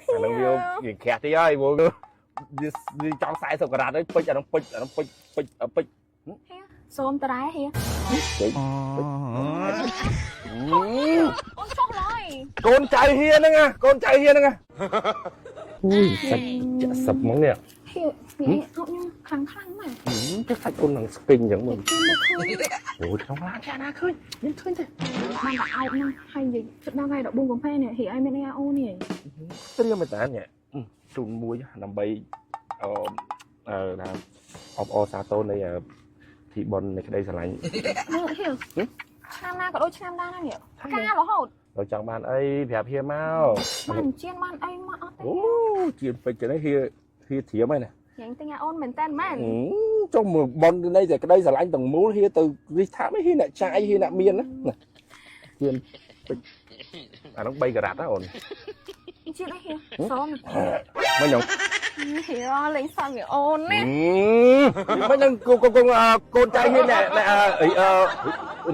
អាហ្នឹងវាវាក្រាស់តិចហើយព្រោះវាវាចង់40ការ៉ាត់ហើយពេជ្រអាហ្នឹងពេជ្រអាហ្នឹងពេជ្រពេជ្រពេជ្រ សូមតរ៉ែហៀ ពេជ្រ អូនចុះឡើយក ូនចៅហៀហ្នឹងណាកូនចៅហៀហ្នឹងណាអូយសាច់ចាក់សឹបហ្មងនេះ ហៀនេះអត់ខ្ញុំខ្លាំងខ្លាំងម៉ែ ចេះសាច់គុណនឹងស្គីងអញ្ចឹងមើល ជុំមកឃើញ អូយក្នុងឡានចាណាឃើញមានឃើញទេ បានតែអោបហ្នឹងហើយនិយាយជិតដល់ថ្ងៃ14កុម្ភៈនេះហៀឲ្យមានអីអូននេះ ត្រៀមតែនេះជូនមួយដើម្បីអឺអឺថាអបអសាទរនៃធីបុននៃក្តីស្រឡាញ់ មើលហៀឆ្នាំណាក៏ដូចឆ្នាំដែរណានេះការរហូត เราចង់បានអីប្រាប់ហៀមក បានជៀនបានអីមកអត់ទេ អូជៀនពេជ្រនេះហៀហៀត្រៀមហើយណា ញ៉ាំទិញឲ្យអូនមែនតើមែន ចុះមើលប៉ុននៃតែក្តីស្រឡាញ់ទាំងមូលហៀទៅរិះថាមិនហៀអ្នកចាយហៀអ្នកមានណាជៀនពេជ្រអានោះ3ការ៉ាត់ណាអូន ជៀនអីហៀសូម មិនខ្ញុំ ហៀលេងសើចអូនណា មិននឹងកូនកូនកូនចៅហៀអ្នកអី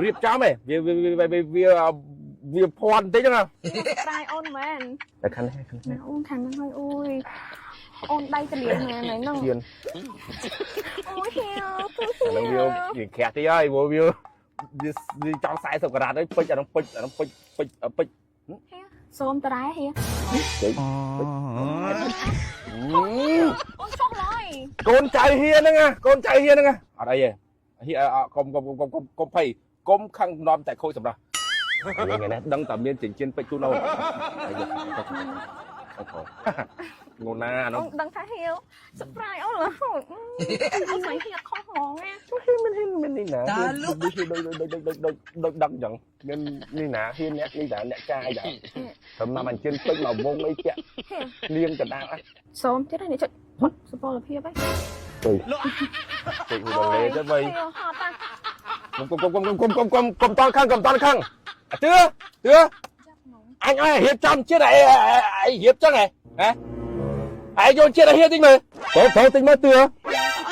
រៀបចំឯងវាវាវាវាភ័ន្តបន្តិចហ្នឹង ប្រាយអូនមែន តែខាងនេះខាងនេះ ណាអូនខាងហ្នឹងហើយអូយអូនដៃតលៀងមែនហ្នឹង ជៀន អូយហៀទូ អាហ្នឹងវាវាក្រាស់តិចហើយព្រោះវាវាចង់40ការ៉ាត់ហើយពេជ្រអាហ្នឹងពេជ្រអាហ្នឹងពេជ្រពេជ្រពេជ្រ សូមតរ៉ែហៀ ពេជ្រ អូនចុះឡើយក ូនចៅហៀហ្នឹងណាកូនចៅហៀហ្នឹងណាអត់អីទេហៀកុំកុំកុំកុំកុំភ័យកុំខឹងនាំតែខូចសម្រាប់ថ្ងៃនេះដឹងតែមានចិញ្ចៀនពេជ្រជូនអូនងូណាអានោះ អូនដឹងថាហៀវ surprise អូនរហូតអូនស្អីហៀខុសហ្មងណា ហ៊ានមានហ៊ានមាននេះណាហ៊ានដូចដូចដូចដូចដូចដូចដឹងអញ្ចឹងមាននេះណាហ៊ានអ្នកនេះតាអ្នកចាយតាត្រឹមណាអញ្ជើញពេជ្រមកវងអីពាក់លៀងកណ្ដាល សូមទៀតហើយនេះចុចផុតសុពលភាពហើយ ទុយទុយហូដលេទៅវិញ ហៀហត់តា កុំកុំកុំកុំកុំកុំកុំតន់ខឹងកុំតន់ខឹងទឿទឿ ចាប់ហ្មង អញឲ្យរៀបចំជាតិអីរៀបចឹងហ៎ហ៎ឯងយកជាតិឲ្យហ៊ានតិចមើលទៅទៅតិចមើលទឿ អត់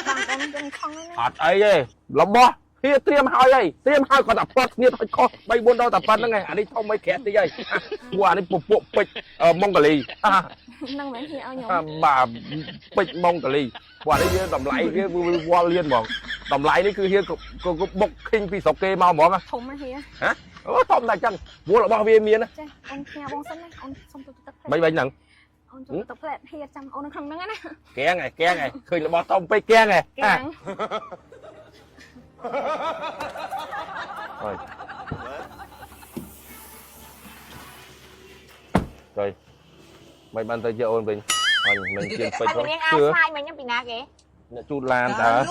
បានអូនយើងខឹងហើយណា អត់អីទេរបស់ហៀត្រៀមហើយហើយត្រៀមហើយគាត់តែផ្លាត់គ្នាឲ្យខុស3 4ដងតែប៉ុណ្្នឹងឯងអានេះធំអីក្រាក់តិចហើយពួកអានេះពពួកពេជ្រម៉ុងហ្គលី ហ្នឹងមែនហៀឲ្យខ្ញុំ បាទពេជ្រម៉ុងហ្គលីពួកអានេះវាតម្លៃវាវល់លៀនហ្មងតម្លៃនេះគឺហៀក៏បុកខិញពីស្រុកគេមកហ្មង ធំណាហៀ អូធំតែចឹងវល់របស់វាមានណា ចេះអូនផ្ញើបងសិនណាអូនសុំទៅទឹកផ្លែ មិនវិញហ្នឹង អូនចូលទឹកផ្លែហៀចាំអូននៅក្នុងហ្នឹងណា កៀងឯងកៀងឯងឃើញរបស់ធំពេកកៀងឯង កាំង ហើយទៅមិនបានទៅជាអូនវិញអញមិនជាពេជ្រ ហើយនាងអា ជឿ ស្លាយមិញហ្នឹងពីណាគេ អ្នកជូតឡានតើម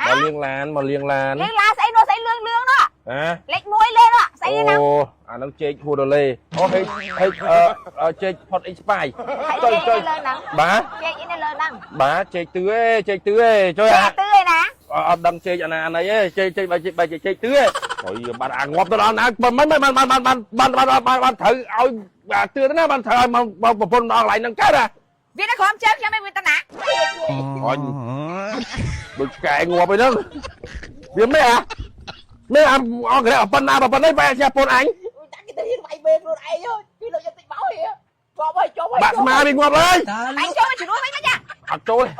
កលាងឡានមកលាងឡាន នាងឡាស្អីនោះស្អីលឿងលឿងនោះ ហ៎ លេខ1លេខនោះស្អី អូ ហ្នឹង អាហ្នឹងចេកហួរដូឡេអូហេហេអឺចេកផុតអ៊ីស្ប៉ាយ ហើយ ចុយ ចេក ចុយ នៅលើហ្នឹង បាទ ចេកអីនៅលើហ្នឹង បាទចេកទឿឯងចេកទឿឯងចុយ ចេ អា កទឿឯណា អត់ដឹងចេកអាណាអាណីឯងចេកចេកបែចេកបែចេកទឿឯងអុយបានអាងាប់ទៅដល់ណាមិនមិនបានបានបានបានបានបានបានត្រូវឲ្យអាទឿទៅណាបានត្រូវឲ្យមកប្រពន្ធដល់កន្លែងហ្នឹងកើតហ่ะ វានៅក្រោមជើងខ្ញុំឯងវាទៅណា អញដូចឆ្កែងាប់អីហ្នឹងវាមិនអាមិនអាអង្ក្រប៉ុណ្ណាប៉ុណ្ណេះបែរជាពូនអញ ដាក់គេទៅហ៊ានវាយមេខ្លួនឯងហ៎ពីលោកយកតិចមកហ៎ជាប់ហើយជាប់ហើយ បាក់ស្មាវាងាប់ហើយ ឯងចូលមកជំនួសវិញមកចា អត់ចូលទេ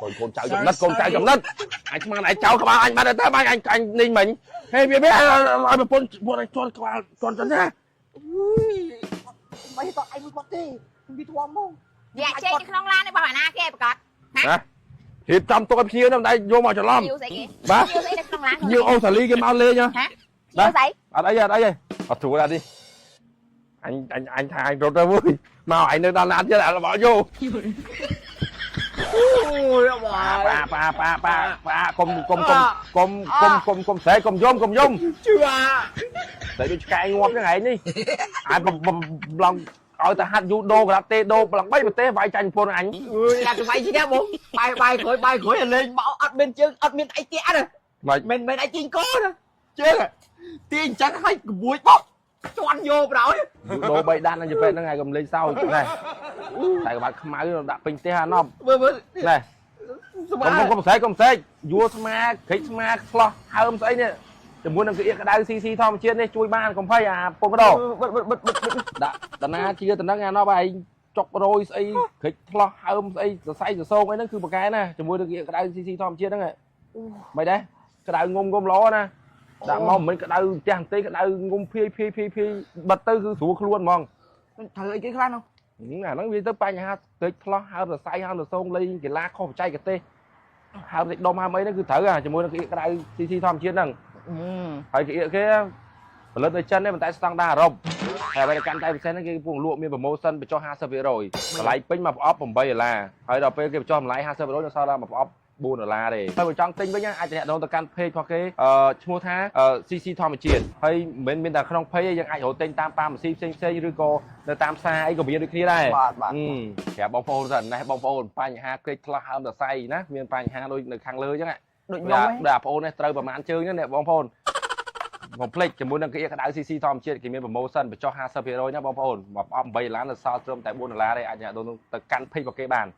កូនកូនចៅចំណិតកូនចៅចំណិតអញស្មានឯងចៅក្បាលអញបាត់ទៅបាញ់អញអញនេះមិញហេវាវាឲ្យប្រពន្ធពួកអញជន់ក្បាលជន់ចឹងណា មិនតឯងមួយគាត់ទេវាធំមក វាចេកនៅក្នុងឡាននេះរបស់អាណាគេប្រកាស ណារៀបចំទុកឲ្យភ្ញៀវហ្នឹងតែយកមកច្រឡំ យូស្អីគេ បាទ យូស្អីនៅក្នុងឡាន ភ្ញៀវអូស្ត្រាលីគេមកលេងហ៎ យូស្អី អត់អីអត់អីទេអត់ត្រួតអត់ទេអញអញអញថាអញរត់ទៅមួយមកអញនៅដល់ណាទៀតអារបស់យោ អូយបា ប៉ាប៉ាប៉ាប៉ាប៉ាកុំកុំកុំកុំកុំកុំកុំស្រែកុំយំកុំយំ ជឿ តែដូចឆ្កែងាប់ចឹងឯងនេះអាចឡងឲ្យតែហាត់យូដូក្រាតេដូប្លង់3ប្រទេសវាយចាញ់ប្រពន្ធអញ អើយដាក់ទៅវាយឈ្នះបងបាយបាយក្រោយបាយក្រោយលេងបោអត់មានជើងអត់មានអីទៀណា មិន មិនមិនអីទាញកណាជើងទាញអញ្ចឹងឲ្យក្បួយបោកជន់យកប្រោយ យូដូ3ដាននឹងជប៉ុនហ្នឹងឯងកុំលេងសើចណែតែក្បាច់ខ្មៅដាក់ពេញផ្ទះអាណប់ មើលមើល ណែ ស្មា កុំកុំស្រែកកុំស្រែកយួរស្មាក្រិចស្មាឆ្លោះហើមស្អីនេះជាមួយនឹងក្អៀកក្តៅស៊ីស៊ីធម្មជាតិនេះជួយបានកុំភ័យអាពងកដោ បិទបិទបិទបិទ ដាក់តាណាជាតំណឹងអាណប់ឯង ចុករយស្អីក្រិចថ្លោះហើមស្អីសរសៃសរសងអីហ្នឹងគឺប្រកែណាជាមួយនឹងក្តៅស៊ីស៊ីធម្មជាតិហ្នឹងមិនដែរក្តៅងុំងុំល្អណាដាក់មកមិនក្តៅផ្ទះទេក្តៅងុំភៀយភៀយភៀយភៀយបិទទៅគឺស្រួលខ្លួនហ្មង ត្រូវអីគេខ្លះនោះ អាហ្នឹងវាទៅបញ្ហាក្រិចថ្លោះហើមសរសៃហើមសរសងលេងកីឡាខុសបច្ចេកទេសហើមសាច់ដុំហើមអីហ្នឹងគឺត្រូវជាមួយនឹងក្តៅស៊ីស៊ីធម្មជាតិហ្នឹងហើយគេគេផលិតនៅចិនទេប៉ុន្តែស្តង់ដារអឺរ៉ុបហើយអ្វីដែលកាន់តែពិសេសហ្នឹងគេកំពុងលក់មាន promotion បញ្ចុះ50%តម្លៃពេញមួយប្រអប់8ដុល្លារហើយដល់ពេលគេបញ្ចុះតម្លៃ50%នៅសល់ដល់មួយប្រអប់4ដុល្លារទេហើយបើចង់ទិញវិញអាចទំនាក់ទំនងទៅកាន់ page របស់គេអឺឈ្មោះថា CC ធម្មជាតិហើយមិនមែនមានតែក្នុង page ទេយើងអាចរកទិញតាម pharmacy ផ្សេងផ្សេងឬក៏នៅតាមផ្សារអីក៏មានដូចគ្នាដែរ បាទបាទ ប្រាប់បងប្អូនថាណេះបងប្អូនបញ្ហាក្រិចថ្លោះហើមសរសៃណាមានបញ្ហាដូចនៅខាងលើអញ្ចឹង ដូចខ្ញុំ ដូចអាបងប្អូននេះត្រូវប្រហែលជើងហ្នឹងនេះបងប្អូនកុំភ្លេចជាមួយនឹងក្អៀកក្តៅ CC ធម្មជាតិគេមាន promotion បញ្ចុះ50%ណាបងប្អូនមកអប់8ដុល្លារនៅសល់ត្រឹមតែ4ដុល្លារទេអាចអ្នកទៅកាន់ page របស់គេបាន។